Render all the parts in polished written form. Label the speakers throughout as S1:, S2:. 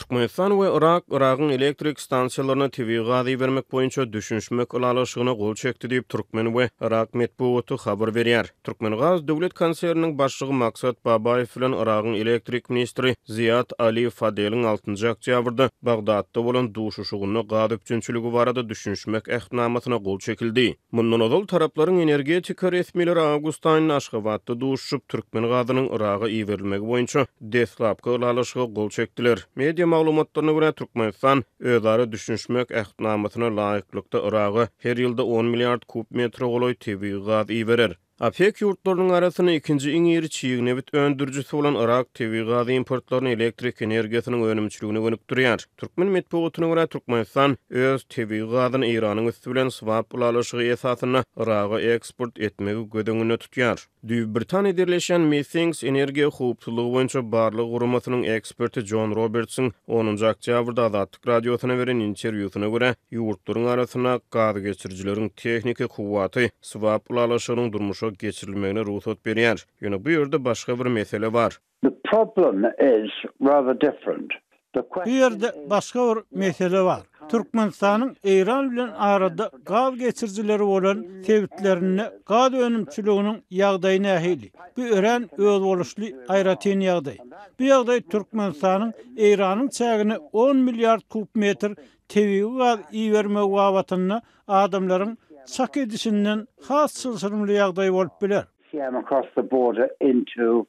S1: Türkmenistan we Yrak Yragyň elektrik stansiýalaryna tebigy gaz ibermek boýunça düşünişmek ylalaşygyna gol çekdi diýip, türkmen we yrak metbugaty habar berýär. Türkmengaz döwlet konserniniň başlygy Maksat Babaýew bilen Yragyň elektrik ministri Ziýad Ali Fadeliň altynjy oktýabrda Bagdatda bolan duşuşygynda gaz üpjünçiligi barada düşünişmek ähtnamasyna gol çekildi. Mundan ozal, taraplaryň energetika resmileri awgust aýynda Aşgabatda duşuşyp, türkmen gazynyň Yraga iberilmegi boýunça deslapky ylalaşyga gol çekdiler. Media maglumatlaryna görä, Türkmenistan özara düşünişmek ähtnamasyna laýyklykda Yraga her ýylda on milliard kub metre golaý tebigy gaz iberer. OPEK ýurtlarynyň arasynda ikinji iň iri çig nebit öndürijisi bolan Yrak tebigy gaz importlaryny elektrik energiýasynyň önümçiligine gönükdirýär. Türkmen metbugatyna görä, Türkmenistan öz tebigy gazyny Eýranyň üsti bilen swap ylalaşygy esasynda Yraga eksport etmegi göz öňünde tutýar. Düýbi Britaniýada ýerleşýän Methings energiýa howpsuzlygy boýunça barlag guramasynyň eksperti Jon Robertsiň onunjy oktýabrda Azatlyk Radiosyna beren interwýusyna görä, ýurtlaryň arasynda gazgeçirijileriň tehniki kuwwaty swap ylalaşygynyň durmuşa geçirilmegine rugsat berýär. Ýöne bu ýerde başga bir mesele bar.
S2: The problem is rather different.
S3: The Bu ýerde başga bir mesele bar. Türkmenistanyň Eýran bilen arada gaz geçirijileri bolan sebitlerinde gaz önümçiliginiň ýagdaýy nähili? Bu örän özboluşly aýratyn ýagdaý. Bu ýagdaý Türkmenistanyň Eýranyň çägine on milliard kub metr tebigy gaz ibermegi babatynda adamlaryň çak edişinden has çylşyrymly ýagdaý bolup biler.
S2: CM across the border into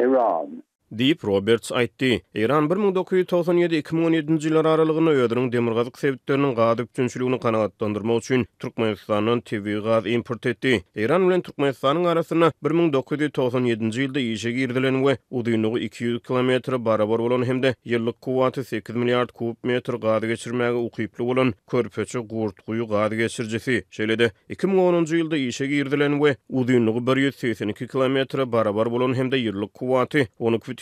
S2: Iran.
S1: Diýip, Roberts aýtdy. Eýran 1997, 2017-nji ýyllar aralygynda özüniň demirgazyk sebitleriniň gaz üpjünçiligini kanagatlandyrmak üçin Türkmenistandan tebigy gaz import etdi. Eýran bilen Türkmenistanyň arasynda 1997-nji ýylda işe girizilen we uzynlygy 200 kilometre barabar bolan hem-de ýyllyk kuwwaty 8 milliard kub metr gaz geçirmäge ukyply bolan Körpeçe-Gurtguýy gaz geçirijisi, şeýle-de 2010-njy ýylda işe girizilen we uzynlygy 182 kilometre barabar bolan hem-de ýyllyk kuwwaty 12,5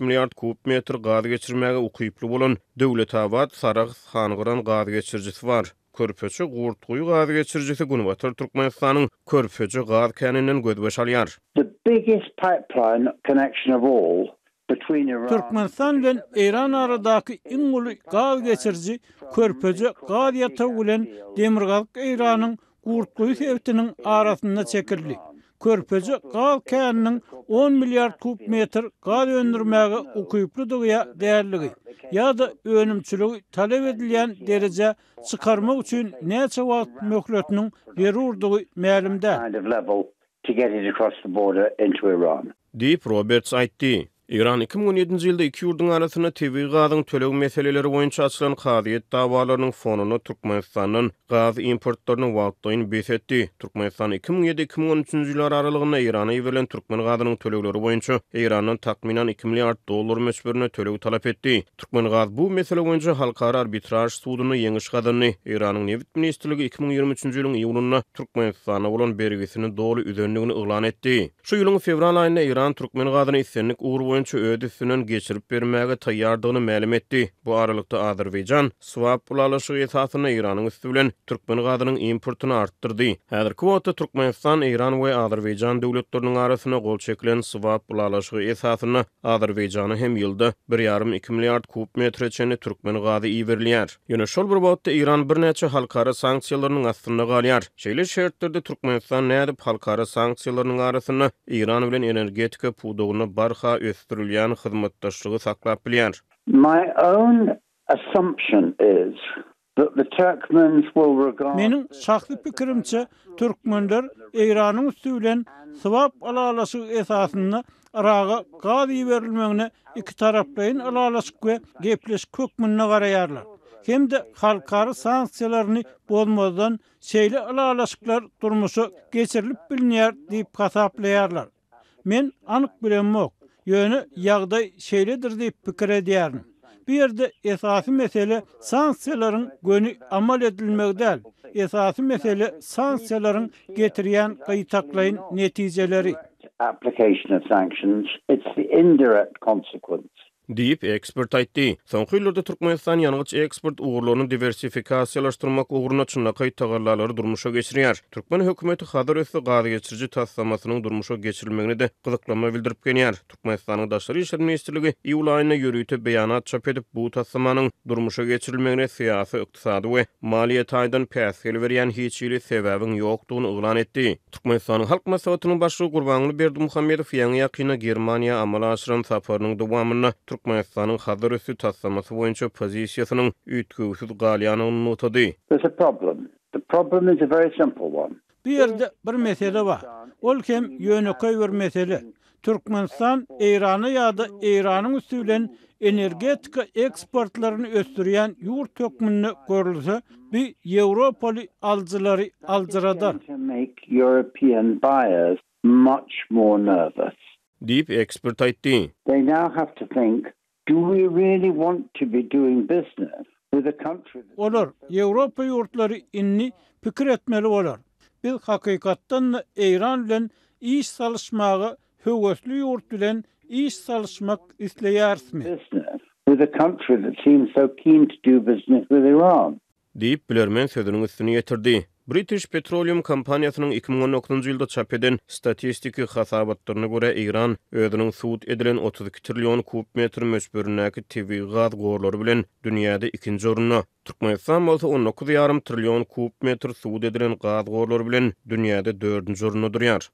S1: milliard kub metr gaz geçirmäge ukyply bolan Döwletabat, Sarahs, Hangyran gaz geçirijisi bar. Körpeçe, Gurtguýy gaz geçirijisi Günbatar Türkmenistanyň Körpeje gaz käninden gözbaş alýar.
S2: The biggest pipeline connection of all between Iran.
S3: Türkmenistan bilen Eýran aradaky iň uly gaz geçiriji Körpeje gaz ýatagy bilen Demirgazyk Eýranyň Gurtguýy sebitiniň arasynda çekildi. Körpeje gaz käniniň on milliard kub metr gaz öndürmäge ukyplydygy ýa däldigi, ýa-da önümçiligi talap edilýän derejä çykarmak üçin näçe wagt möhletiniň zerurdygy mälim däl.
S2: to get it across the border into Iran.
S1: Diýip, Roberts aýtdy. Eýran 2017-nji ýylda iki ýurduň arasynda tebigy gazyň töleg meseleleri boýunça açylan kazyýet dawalarynyň fonunda Türkmenistandan gaz importlaryny wagtlaýyn bes etdi. Türkmenistan 2007, 2013-nji ýyllar aralygynda Eýrana iberilen türkmen gazynyň tölegleri boýunça Eýrandan takmynan iki milliard dollar möçberinde töleg talap etdi. Türkmengaz bu mesele boýunça Halkara arbitraž sudunda ýeňiş gazandy. Eýranyň Nebit ministrligi 2023-nji ýylyň iýunynda Türkmenistana bolan bergisini doly üzendigini yglan etdi. Şu ýylyň fewral aýynda Eýran türkmen gazyny islendik ugur boýunça öz üstünden geçirip bermäge taýýardygyny mälim etdi. Bu aralykda Azerbaýjan swap ylalaşygy esasynda Eýranyň üsti bilen türkmen gazynyň importyny artdyrdy. Häzirki wagtda Türkmenistan, Eýran we Azerbaýjan döwletleriniň arasynda gol çekilen swap ylalaşygy esasynda Azerbaýjana hem ýylda bir ýarym-iki milliard kub metre çenli türkmen gazy iberilýär. Ýöne şol bir wagtda Eýran birnäçe halkara sanksiýalarynyň astynda galýar. Şeýle şertlerde Türkmenistan nädip halkara sanksiýalarynyň arasynda Eýran bilen energetika pudagynda barha ösdürilýän hyzmatdaşlygy saklap bilýär?
S2: My own assumption is
S3: Meniň şahsy pikirimçe, türkmenler Eýranyň üsti bilen swap ylalaşygy esasynda Yraga gaz iberilmegine ikitaraplaýyn ylalaşyk we gepleşik hökmünde garaýarlar. Hem-de halkara sanksiýalaryny bozmazdan şeýle ylalaşyklar durmuşa geçirilip bilinýär diýip hasaplaýarlar. Men anyk bilemok, ýöne ýagdaý şeýledir diýip pikir edýärin. Bu ýerde esasy mesele sanksiýalaryň göni amal edilmegi däl, esasy mesele sanksiýalaryň getirýän gytaklaýyn netijeleri.
S1: Diýip, ekspert aýtdy. Soňky ýyllarda Türkmenistan ýangyç eksport ugurlaryny diwersifikasiýalaşdyrmak ugrunda çynlakaý tagallalary durmuşa geçirýär. Türkmen hökümeti Hazarüsti gazgeçiriji taslamasynyň durmuşa geçirilmegine-de gyzyklanma bildirip gelýär. Türkmenistanyň Daşary işler ministrligi iýul aýynda ýörite beýanat çap edip, bu taslamanyň durmuşa geçirilmegine syýasy, ykdysady we maliýe taýdan päsgel berýän hiç hili sebäbiň ýokdugyny yglan etdi. Türkmenistanyň Halk Maslahatynyň Başlygy Gurbanguly Berdimuhamedow ýaňy-ýakynda Germaniýa amala aşyran saparynyň dowamynda Türkmenistanyň Hazarüsti taslamasy boýunça pozisiýasynyň üýtgewsiz galýandygyny nygtady.
S2: There's a problem. The problem is a very simple one.
S3: Bu ýerde bir mesele bar. Ol hem ýönekeý bir mesele. Türkmenistan Eýrana ýa-da Eýranyň üsti bilen energetika eksportlaryny ösdürýän ýurt hökmünde görülse, bu ýewropaly alyjylary aljyradar.
S1: Diýip, ekspert aýtdy.
S2: Do we really want to be doing business with a country that.
S3: Olar, Ýewropa ýurtlary indi pikir etmeli bolar. Biz hakykatdan-da Eýran bilen iş salyşmaga höwesli ýurt bilen iş salyşmak isleýärismi?
S2: Business with a country that seems so keen to do business with Iran.
S1: Diýip, bilermen sözüniň üstüni ýetirdi. British Petroleum kompaniýasynyň 2019-njy ýylda çap eden statistiki hasabatlaryna görä, Eýran özüniň subut edilen 32 trillion kub metr möçberindäki tebigy gaz gorlary bilen dünýäde ikinji orunda, Türkmenistan bolsa on dokuz ýarym trillion kub metr subut edilen gaz gorlary bilen dünýäde dördünji orunda durýar.